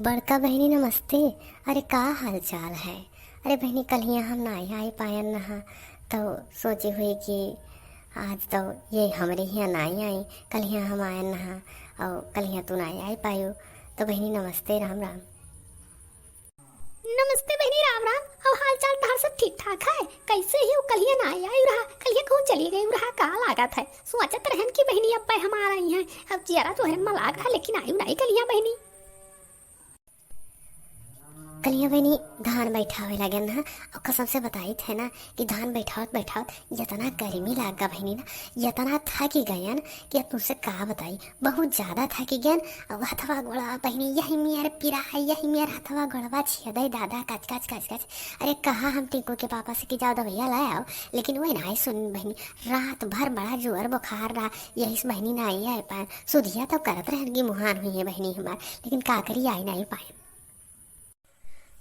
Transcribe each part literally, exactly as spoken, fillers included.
बड़का बहिनी नमस्ते। अरे का हाल चाल है? अरे बहिनी, कल्हिया हम नाई आई पायन नहा, तो सोची हुई कि आज तो ये हमरे हियाँ नाई आई, कल्हिया हम आयन नहा और कल्हिया तू नाई आई पायो। तो बहिनी नमस्ते, राम राम। नमस्ते बहिनी, राम राम। और हाल चाल तहार सब ठीक ठाक है? कैसे ही कल्हिया नाई आई रहा, कल्हिया कहूँ चली गई रहा, का लागत है? सोचत रहन कि बहिनी अब हमारा यहाँ अब जियरा तोहरन में लाग रहा, लेकिन आयु नाई कल्हिया बहिनी। कल्हिया बहिनी धान बैठावे लागन ना, और कसम से बताइत है ना कि धान बैठावत बैठावत यतना गर्मी लाग गा बहिनी ना, यतना थकी गयन कि अब तुमसे का बताई, बहुत ज्यादा थकी गयन। और हथवा गोड़वा बहिनी यही मेर पिराए, यही मेर हथवा गोड़वा छेदे दादा, कच कच कच कच। अरे कहा हम टिंकू के पापा से कि जाओ दवाइया लाए आओ, लेकिन वही नाई सुन बहिनी, रात भर बड़ा जोर बुखार रहा, यही से बहिनी नाई आए पाए। सुधिया तो करत रहन कि मुहान हुई है बहिनी हमार, लेकिन का करी, आई नाई पाए।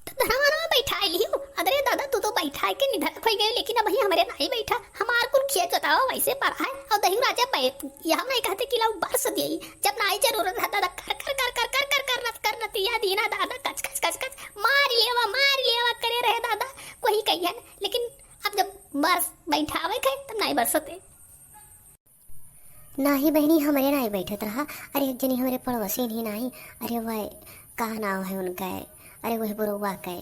तो धनवानवा बैठाए लियो। अरे दादा, तू तो बैठाए के निधन हो गए, लेकिन अब ही हमरे नाई बैठा। हमार कुल खेत जोतावा वैसे पड़ा है, और दही राजा पै-, यह नहीं कहते कि लाओ बरस दिए। जब नाई जरूरत है दादा, कर, कर, कर, कर, कर, कर, कर, नत, कर, नतिया दीना दादा, कच, कच, कच, कच, मार लेवा, मार लेवा करे रहे दादा, कोई कहिए न। लेकिन अब जब बरस बैठावे के, तब नाई बरसते। नाही बहिनी, हमरे नाही बैठत रहा। अरे, एक जनी हमरे पड़ोसिन ही नाही, अरे, वह का नाव है उनका, अरे, वह बुरौआ का,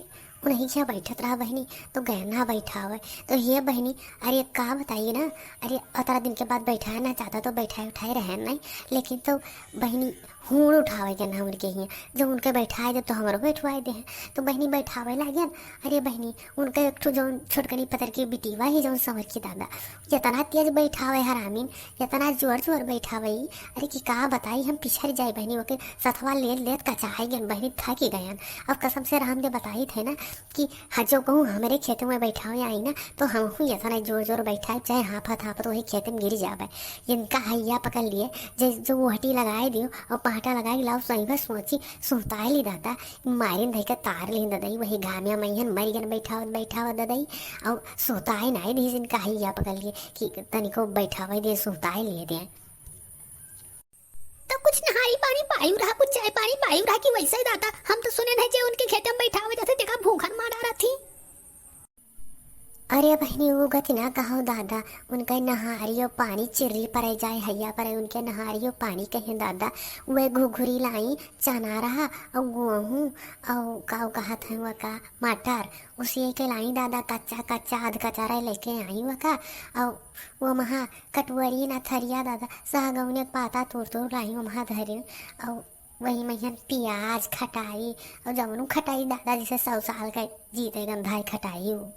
उन्हीं के यहाँ बैठत रहा बहिनी, तो गए ना बैठावे। तो ये बहिनी, अरे, का बताइए ना, अरे, अतरा दिन के बाद बैठाए ना, चाहता तो बैठाए उठाए रहे नहीं, लेकिन तो बहिनी, हूड़ उठावे के ना उनके हियाँ, जब उनके बैठाए दे तो हमरो बैठवाए दे हैं। तो बहिनी बैठावे लागेन। अरे बहिनी, उनका एक ठो जौन छोटकनी पतर की बिटिवा ही जौन संवर की दादा, इतना तेज बैठावे हरामीन, इतना जोर जोर बैठावे ई, अरे कि का बताई, हम पिछड़ जाए बहिनी, ओके सथवा ले लेत कचाए गेन बहिनी, थकी गयन। अब कसम से राम दे बताई थे ना कि हाँ, जो कहूँ हमरे खेत में बैठावे आई ना, तो हम हूँ इतना जोर जोर बैठाए, चाहे हाफत हाफत वही खेत में गिर जावे। इनका हैया पकड़ लिए, जे जो ओहटी लगाए दियो और पहाटा लगाए लाओ, सही बस सोची सुहताए ली दादा, मारिन धई के तार ली ददई, वही घामिया मैहन मर गन बैठावत बैठावत ददई, और सुहताए नाई दी इनका हैया पकड़ लिए कि तनिको बैठावे दे, सुहताए लिए दे। तो कुछ नहारी पानी पायु रहा, कुछ चाय पानी पायु रहा कि वैसे ही दादा, हम तो सुने नहीं जे उनके खेते में बैठावे जाते, देखा भूखन मारा रहती। अरे बहिनी, वो गति ना कहो दादा, उनके नहारियो पानी चिर्री परे जाए, हैया परे उनके नहारियो पानी कहे दादा। वे घुघुरी लाई, चना रहा, और गेहूँ, और का कहत है वो का, मटर, उसी के लाई दादा, कच्चा कच्चा, आध कच्चा रहे लेके आई वो का, और वो महा कटवरी ना थरिया दादा, सहगौने के पाता तोड़ तोड़ लाई, वो महा धरे, और वही महियन पियाज खटाई, और जवनु खटाई दादा, जैसे सौ साल का जीते गंधाई खटाई हो।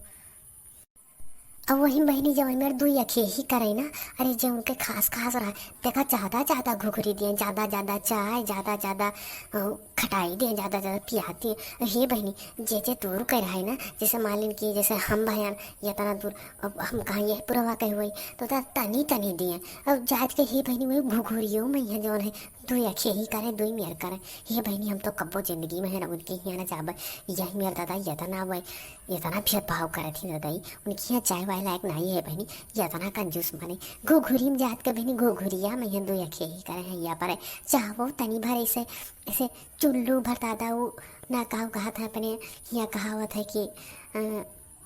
अब वही बहिनी जवन मेर दुई अखे ही करे ना, अरे जे उनके खास खास रहा, देखा ज्यादा ज्यादा घुघरी दिए, ज्यादा ज्यादा चाय, ज्यादा ज्यादा, अ, खटाई दिए, ज्यादा ज्यादा पियाती। हे बहिनी, जे जे दूर के रहे ना, जैसे मान लीन कि जैसे हम भयन इतना दूर, अब हम कहाँ ये पुरवा के हुई, तो त-, तनी तनी दिए। अब जात के हे बहिनी वही घुघुरियो में है जवन है, दुई अखे ही करे, दुई मेर करे। हे बहिनी, हम तो कब्बो जिंदगी में है ना उनके हियाँ ना जाबे। यही मेर दादा इतना वही इतना भेदभाव करत ही ददई, उनके यहाँ चाय वाय लायक नाई है बहिनी, इतना कंजूस माने। घुघुरी में जात के बहिनी, घुघुरिया में यहाँ दुई अखे ही करे हैं, या पर चाहबो तनी भर ऐसे, ऐसे चुल्लू भर दादा, वो ना काव कहत है अपने, यहाँ कहावत है कि, अ,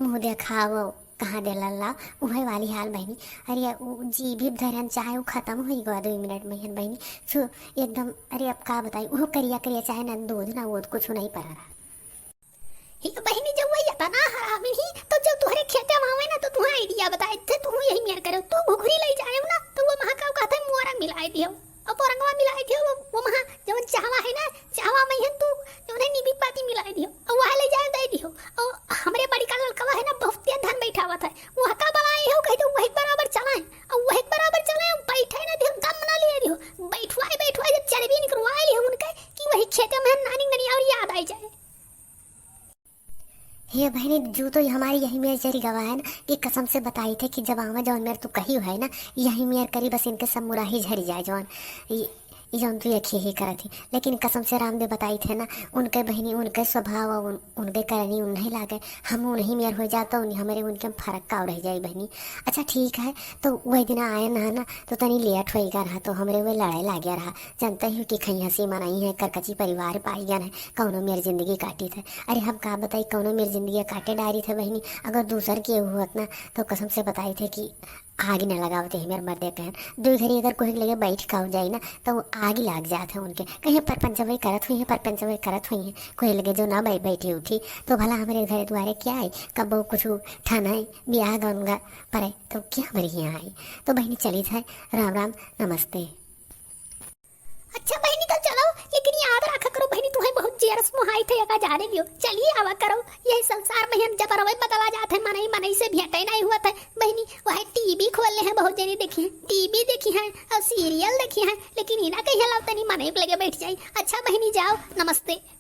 मुँह देखावो कहाँ दे लल्ला, उहे वाली हाल बहिनी। अरे, उ जी भी धरन चाहे, उ खत्म होई गवा दुई मिनट में हन बहिनी। छु, एकदम, अरे, अब का बताई, उहो करिया करिया चाहे ना दूध ना वो कुछ नहीं पड़ा रहा। हे बहिनी, जब वही इतना हरामी ही, तो जब तुहरे खेते में आवे ना, तो तुहा idea बताए थे, तू यही मेर करे, तू घुघरी ले जाए ना, तो वो महा का कहते हैं, मोरा मिलाए दियो, और पोरंगवा मिलाए दियो, वो, वो महा जवन चाहवा है ना, चाहवा में है तू, जवन है नीबी पाती मिलाए दियो, और वह ले जाए दे दियो। और हमरे बड़ी का ललकवा है ना, बहुत तेज धन बैठावत है, वह का बलाए हो, कह दो वही बराबर चलाए, और वही बराबर चलाए, बैठे ना दियो, दम ना लिए दियो, बैठवाए, बैठवाए, जब चरबी निकलवाए लियो उनके, कि वही खेते में नानी नानी और याद आई जाए। हे बहिनी, जू तो हमारी यही मेर जरी गवा है ना, कि कसम से बताई थे कि जब आवा जौन मेर तू कही है ना, यही मेर करी, बस इनके सब मुराही झरी जाए जौन। ये, ई जौन तू यखी ही करत ही, लेकिन कसम से रामदेव बताइत है ना, उनके बहिनी, उनके स्वभाव और उन, उनके करनी उन्हीं लागे। हम उन्हीं मेर हो जात तो उन्हीं, हमरे उनके में फर्क का रह जाई बहिनी। अच्छा ठीक है, तो वही दिन आए ना, ना तो तनी लेट होई गा रहा, तो हमरे वे लड़ाई लाग्या रहा। जानते हो कि खैहसी मनई है, करकची परिवार पाई गया है, कौनो मेर जिंदगी काटित है। अरे हम का बताई, कौनो मेर जिंदगी काटे डारित है बहिनी। अगर दूसर के हुअत ना, तो कसम से बताइत है कि आग न लगावत ही मेर मर्दे कहन। दुई घड़ी अगर कोई के लगे बैठ खाओ जाई ना, तो वो आग ही लाग जात है उनके। कहीं परपंचवे करत हुई है, परपंचवे करत हुई है, कोई लगे जो ना बै-, बैठी उठी, तो भला हमरे घरे दुआरे क्या है, कबो कुछ ठाना है, ब्याह गौन गा परे, तो क्या हमरे यहाँ आई? तो बहिनी चलित है, राम राम, नमस्ते। अच्छा बहिनी, तो चलो, लेकिन याद रखा करो बहिनी, तुम्हें बहुत जेरस मुहाई थे, अगर जाने दियो, चलिए आवा करो। यही संसार में हम जब रवे बदला जात है, मनई मनई से भेंटे नहीं हुआ था बहिनी। वह टीवी खोल ले हैं, बहुत जने देखी हैं, टीवी देखी हैं और सीरियल देखी हैं, लेकिन इना कहीं लाओ तनी मनई के लगे बैठ जाई। अच्छा बहिनी, जाओ, नमस्ते।